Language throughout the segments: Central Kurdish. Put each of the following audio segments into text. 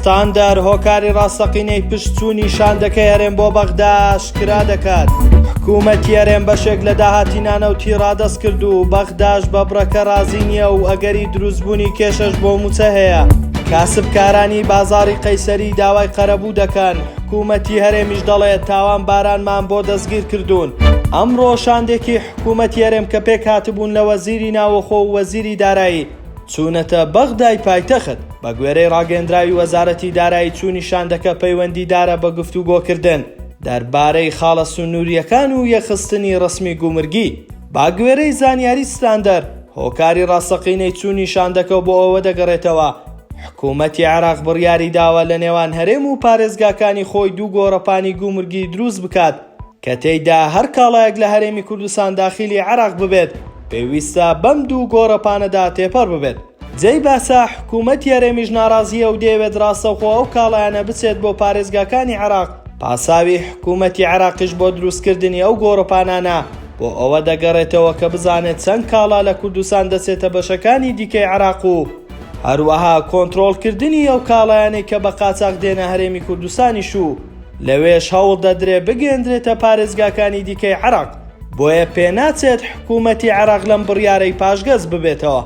ستاندەر هۆکاری ڕاستەقینەی پشت چوونی شاندەکەی هەرێم بۆ بەغدا ئاشکرا دەکات. حکوومەتی هەرێم بەشێک لە داهاتی نانەوتی ڕادەست کرد و بەغداش بە بڕەکە ڕازی نییە و ئەگەری دروستبوونی کێشەش بۆ مووچە هەیە. کاسبکارانی بازاڕی قەیسەری داوای قەرەبوو دەکەن، حکوومەتی هەرێمیش دەڵێت تاوانبارانمان بۆ دەستگیر کردوون. ئەمڕۆ شاندێکی حکوومەتی هەرێم کە پێکهاتبوون لە وەزیری ناوەخۆ و وەزیری دارایی، چوونەتە بەغدای پایتەخت. بەگوێرەی ڕاگەیەندراوی وەزارەتی دارایی چوونی شاندەکە پەیوەندیدارە بە گفتوگۆکردن دەربارەی خاڵە سنوورییەکان و یەکخستنی ڕەسمی گومرگی. بەگوێرەی زانیاری ستاندەر، هۆکاری ڕاستەقینەی چوونی شاندەکە بۆ ئەوە دەگەڕێتەوە، حکوومەتی عێراق بڕیاریداوە لەنێوان هەرێم و پارێزگاکانی خۆی دوو گۆڕەپانی گومرگی دروست بکات، کە تێیدا هەر کاڵایەک لە هەرێمی کوردستان داخیلی عێراق ببێت پێویستە بەم دوو گۆڕەپانەدا تێپەڕ ببێت. جێی باسە حکوومەتی هەرێمیش ناڕازییە و دەیەوێت ڕاستەوخۆ ئەو کاڵایانە بچێت بۆ پارێزگاکانی عێراق، پاساوی حکوومەتی عێراقیش بۆ دروستکردنی ئەو گۆڕەپانانە بۆ ئەوە دەگەڕێتەوە کە بزانێت چەند کاڵا لە کوردستان دەچێتە بەشەکانی دیکەی عێراق و هەروەها کۆنترۆڵکردنی ئەو کاڵایانەی کە بە قاچاخ دێنە هەرێمی کوردستانیش و لەوێش هەوڵ دەدرێ بگەیەندرێتە پارێزگاکانی دیکەی عێراق، بۆیە پێناچێت حکوومەتی عێراق لەم بڕیارەی پاشگەز ببێتەوە.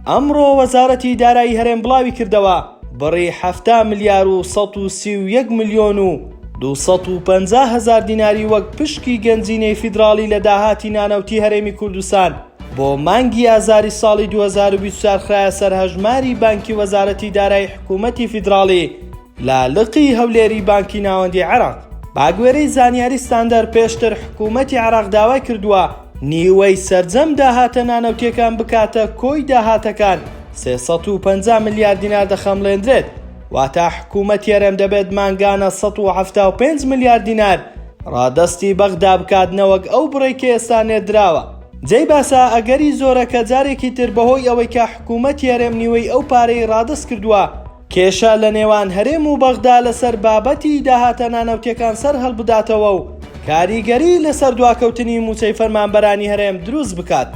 ئەمڕۆ وەزارەتی دارایی هەرێم بڵاویکردەوە، بڕی 70 ملیار و 131 ملیۆن و 250 هەزار دیناری وەک پشکی گەنجینەی فیدراڵی لە داهاتی نانەوتی هەرێمی کوردستان بۆ مانگی ئازاری ساڵی 2024 خرایە سەر هەژماری بانکی وەزارەتی دارایی حکوومەتی فیدراڵی لە لقی هەولێری بانکی ناوەندی عێراق. بەگوێرەی زانیاری ستاندەر پێشتر حکوومەتی عێراق داوای کردووە نیوەی سەرجەم داهاتە نانەوتییەکان بکاتە کۆی داهاتەکان 350 ملیار دینار دەخەمڵێندرێت واتە حکوومەتی هەرێم دەبێت مانگانە 175 ملیار دینار ڕادەستی بەغدا بکات نەوەک ئەو بڕەی کە ئێستا نێردراوە. جێی باسە ئەگەری زۆرە کە جارێکی تر بەهۆی ئەوەی کە حکوومەتی هەرێم نیوەی ئەو پارەی ڕادەست کردووە کێشە لە نێوان هەرێم و بەغدا لەسەر بابەتی داهاتە نانەوتیەکان سەرهەڵبداتەوە و کاریگەری لەسەر دواکەوتنی مووچەی فەرمانبەرانی هەرێم دروست بکات.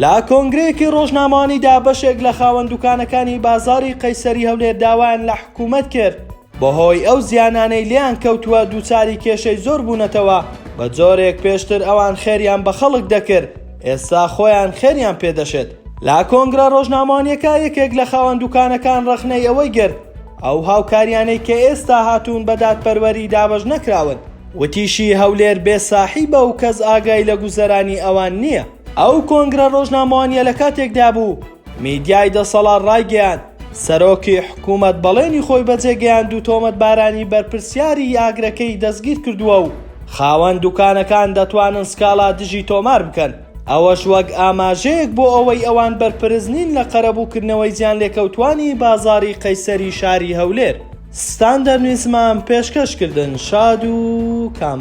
لە کۆنگرەیەکی ڕۆژنامەوانیدا بەشێک لە خاوەن دوکانەکانی بازاڕی قەیسەری هەولێر داوایان لە حکوومەت کرد بەهۆی ئەو زیانانەی لێیان کەوتووە دووچاری کێشەی زۆر بوونەتەوە، بە جۆرێک پێشتر ئەوان خێریان بە خەڵک دەکرد، ئێستا خۆیان خێریان پێدەشێت. لە کۆنگرە ڕۆژنامەوانییەکە یەکێک لە خاوەن دوکانەکان ڕەخنەی ئەوەی گرت، ئەو هاوکاریانەی کە ئێستا هاتوون بە دادپەروەری دابەش نەکراون. وتیشی، هەولێر بێ ساحیبە و کەس ئاگای لە گوزەرانی ئەوان نییە. ئەو کۆنگرە ڕۆژنامەوانییە لە کاتێکدا بوو، میدیای دەسەڵات ڕایگەیاند، سەرۆکی حکومەت بەڵێنی خۆی بەجێگەیاند و تۆمەتبارانی بەرپرسیاری ئاگرەکەی دەستگیرکردووە و خاوەن دوکانەکان دەتوانن سکاڵا دژی تۆمار بکەن، ئەوەش وەک ئاماژەیەک بۆ ئەوەی ئەوان بەرپرس نین لە قەرەبووکردنەوەی زیانلێکەوتووانی بازاڕی قەیسەری شاری هەولێر. ستاندەر نیوزمان پێشکەش کردن شاد و کام.